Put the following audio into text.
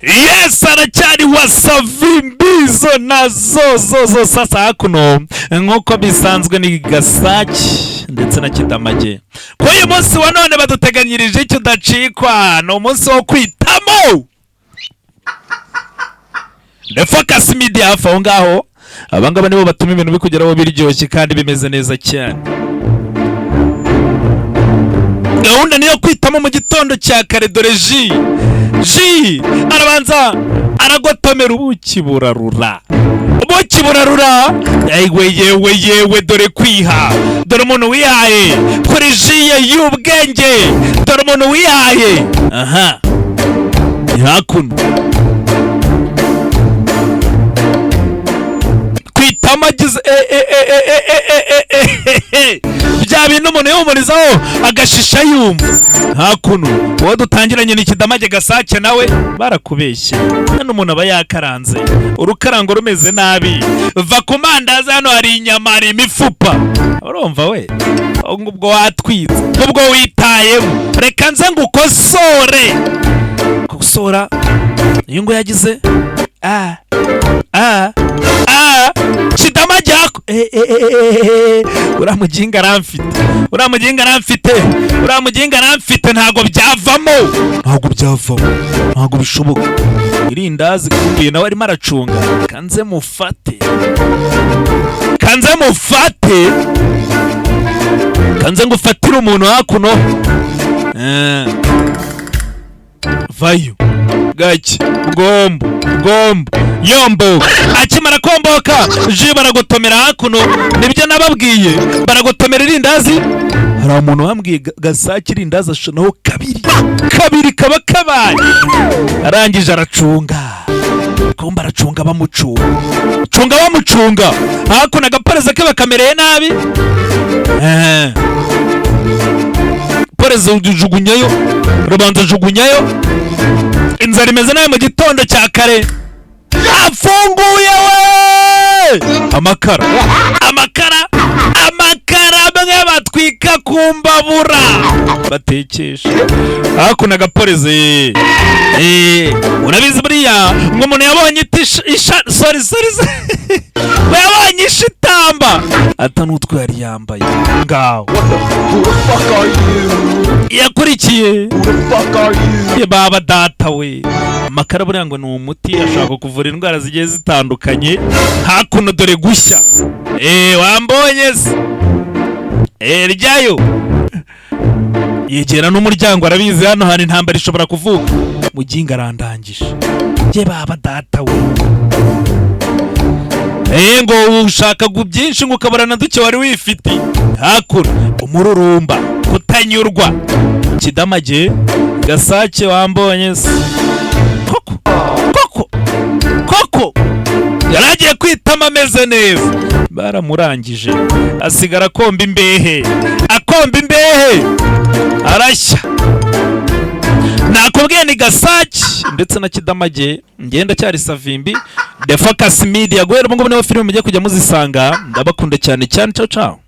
Yes, aracyari Wasavimbizo na zo zo zo. Sasa hakuno, nk'uko bisanzwe, ni Gasake ndetse na Kidamage. Kuri uyu munsi wa none baduteganyirije icyo udacikwa, ni umunsi wo kwitamo. The Focus Media hafi aho ngaho, abangaba nibo batuma ibintu bikugeraho biryoshye kandi bimeze neza cyane. Gahunda niyo kwitamo mu gitondo cya kare. Dore ji ji arabanza aragotomera, ubuki burarura, ubuki burarura. Yewe yewe yewe, dore kwiha, dore umuntu wihaye kuri ji ye y'ubwenge, dore umuntu wihaye. Aha ni hakuno kwitamo agize e e e e e e e e e e bya bintu umuntu yumurizaho agashisha yumva. Hakuno uwo dutangiranye ni Ikidamage Gasake, nawe barakubeshye. Hano umuntu aba yakaranze urukarango rumeze nabi. Va ku mandazi, hano hari inyama, hari imifupa. Urumva we, ubwo watwitse, ubwo witayemo. Reka nze ngukosore. Gukosora iyo ngo yagize a a a Kidamage hako eh eh eh eh, uriya muginga aramfite, uriya muginga aramfite, uriya muginga aramfite. Ntabwo byavamo, ntabwo byavamo, ntabwo bishoboka. Irindazi kumbuye nawe arimo aracunga. Kanze mufate, kanze mufate, kanze ngufatire umuntu hakuno. Vayo gake, bwombo bwombo yombo. Akimara komboka ji baragotomera hakuno, nibyo nababwiye, baragotomera irindazi. Hari umuntu wambwiye Gasake irindazi ashonaho kabiri kabiri kaba kabaye. Arangije aracunga, kumba aracunga, bamucunga cunga, bamucunga hakuno. Agapolisi ke bakamereye nabi. Polisi ujugunyayo, rubanza jugunyayo. Inzara imeze nabi mu gitondo cya kare. Afunguye we amakara, amakara, amakara amwe batwika ku mbabura batekesha. Hakuno agapolisi, urabizi buriya ngo umuntu yabonye iti isha, sorry sorry sorry, ngo yabonye isha itamba ata n'utwo yari yambaye ngaho. Who the fuck are you? Yakurikiye. Who the fuck are you? Ye baba data we, amakara buriya ngo ni umuti, ashobora kukuvura indwara zigiye zitandukanye. Hakuno dore gushya. Wambonye se? Ryayo yegera n'umuryango, arabizi hano hantu intambara ishobora kuvuka. Muginga arandangije. Ye baba data we, ngo ushaka byinshi ngo ukabura na duke wari wifitiye. Hakuno umururumba, kutanyurwa. Kidamage Gasake, wambonye se koko koko koko? Yari agiye kwitama ameze neza, baramurangije, asigara akomba imbehe, akomba imbehe, arashya. Nakubwiye ni Gasake ndetse na Kidamage. Ngenda cyari Savimbi, The Focus Media. Guhera ubu ngubu niho filime mugiye kujya muzisanga. Ndabakunda cyane cyane. Ciao ciao.